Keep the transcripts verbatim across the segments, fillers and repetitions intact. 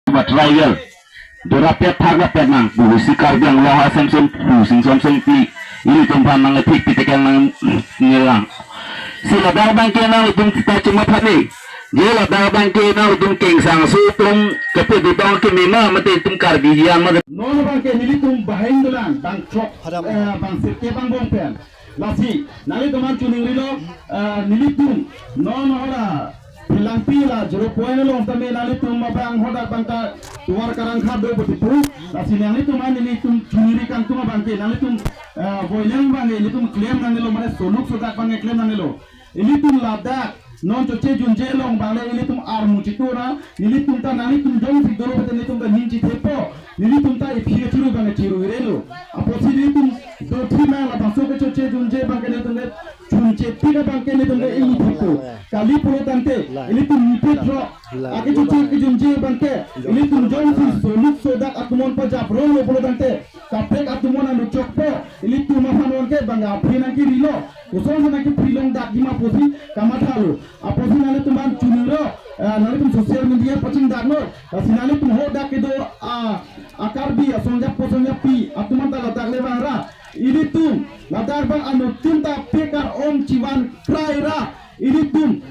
Ba tribal. Dora pet thak la pet nang, pusi Karbi Anglong asam sum, pusi som sum pi, ilitum aphan nangthik pi tekang nang nirang. Si ladak abangke nanglitum ta chuma thani. Je ladak abangke nanglitum kengsangso atum kepi dudong kemima mate itum Karbi hian mate. Non abangke nelitum bahai dolang, bang throk, eh, bang sirkep angbong pen. Lasi, nanglitum aphan choningrilo, eh, nelitum, non hala, Phelangpi la, zero point along tame nanglitum abang hadak abang ta, tovar karangkha do pusi pu. Lasi nanglitum aphan nelitum choningri kangtung abangke, nanglitum, eh, voilang abangke, nelitum klem nangnelo, mane soluk sodak abangke klem nangnelo. Ilitum ladak, non Choche Junje along abang le ilitum armu chitura, nelitum ta nanglitum jongsi dolo pete nelitum ta ning chithepo, nelitum ta iphi chiru abang chiru irelo. Apotsi nelitum dothi mang labangso ke Choche Junje abangke nelitum ke chunche tik abangke nelitum ke ingni thepo. Kali pulo tangte, ilitum nipet ro, ake Choche ke Junje abangke, ilitum jongsi soluk sodak atumon pajap ronglo pulo tangte, kaprek atumon anu chokpo, ilitum aphan abangke bang aphi nangkerilo. Kosonsi nangkepri longdakji ma pusi kamathalo. Apotsi nanglitum aphan choningri, eh, nanglitum social media pachingdaknon. Lasi nanglitum hadak kedo, ah, a Karbi asong jap kosong jap pi, atum aphan ta ladak le vangra. Ilitum, ladak abang anuttin ta pekar ong chivan kraira. Ilitum,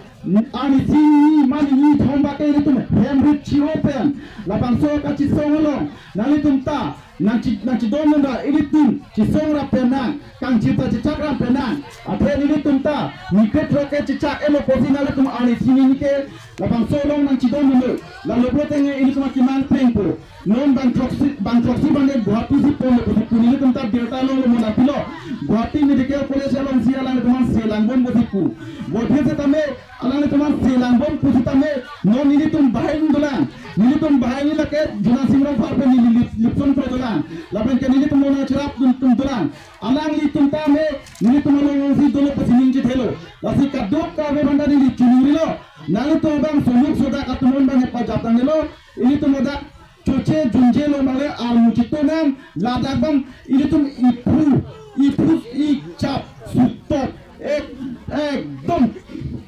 arnisi ni mani ni thom abangke ilitum hemrit chi-o pen. Labangso kachisong along, nanglitum ta, nangchi-, nangchidon nunda ilitum chisong rap pen nang, kangchir ta chechak rap pen nang. Athe nelitum ta, nipet ro ke chechak-elo pusi nanglitum arnisi ni ke, labangso along nangchidon nunda. Lalo pulote nge ilitum akemang prengpo. Non bang throksi, bang throksi abang ke Guwahati si ponlo pusi pu nelitum ta birta longlo mona pilo. Guwahati Medical College alongsi alanglitum aphan selangbom pusi pu. Bodhe setame, alanglitum aphan selangbom pusitame, non nelitum bahai dolang. Nelitum bahai lake Juna Sing Rongphar pen neli lip-, lipson krodolang. Lapen ke nelitum non cherap dun tum dolang. Alanglitum tame, nelitum alongsi dolo pusi ning chithelo. Lasi kadokave aphan ta neli choningrilo. Nanglitum abang suluk sodak atum abang hepajap tanglo, ilitum ladak choche junje lo male armu chitonang, ladak abang ilitum iphu, iphu ichap sutok, ek, ekdom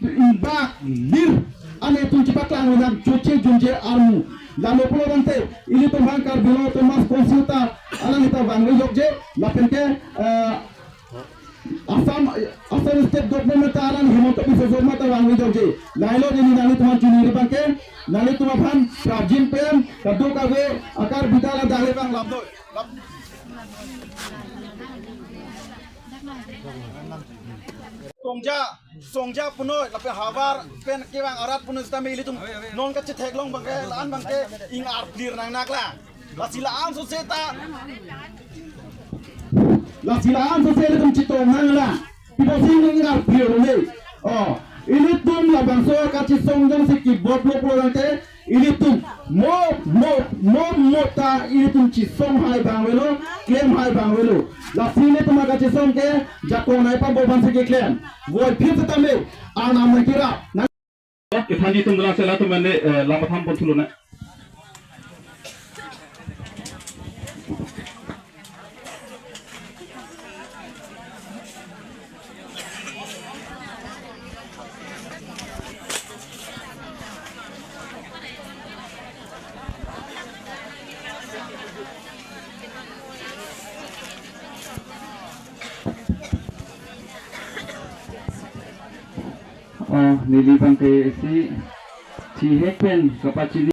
ingbak lir, ane itum chepaklang ladak choche junje armu. Lalo pulo tangte, ilitum abang Karbi Anglong Autonomous Council ta, alang ita vangve jokje, lapen ke, eh, Assam, Assam State Government ta alang Himanta Biswa Sarma ta vangve jokje. Lahelo neli nanglitum aphan chiningri abang ke, nanglitum aphan prapjin pen, kadokave akar bidal adang le abang lamdoi. Songja, songja punoi, lapen havar pen kevang arat punoi sitame ilitum non kachetheklong abang ke, la-an abang ke, ingarplir nangnaklang. Lasi la-an sose ta. Lasi la-an sose ilitum chetong nanglang. Piposi ning ngarplir le. Oh, ilitum labangso kachesong jongsi kebotlo pulo tangte, ilitum mo, mo, mo, mo ta ilitum chesong hai abang avelo, klem hai abang avelo. Lasi ilitum kachesong ke jakong nai pabor abangsi keklem. Voiphit setame, arnam nangkerap. Kethanji atum dolang si latum ane, eh, lam atham pon thulo na. Oh, neli abang ke isi chihek pen kapachini.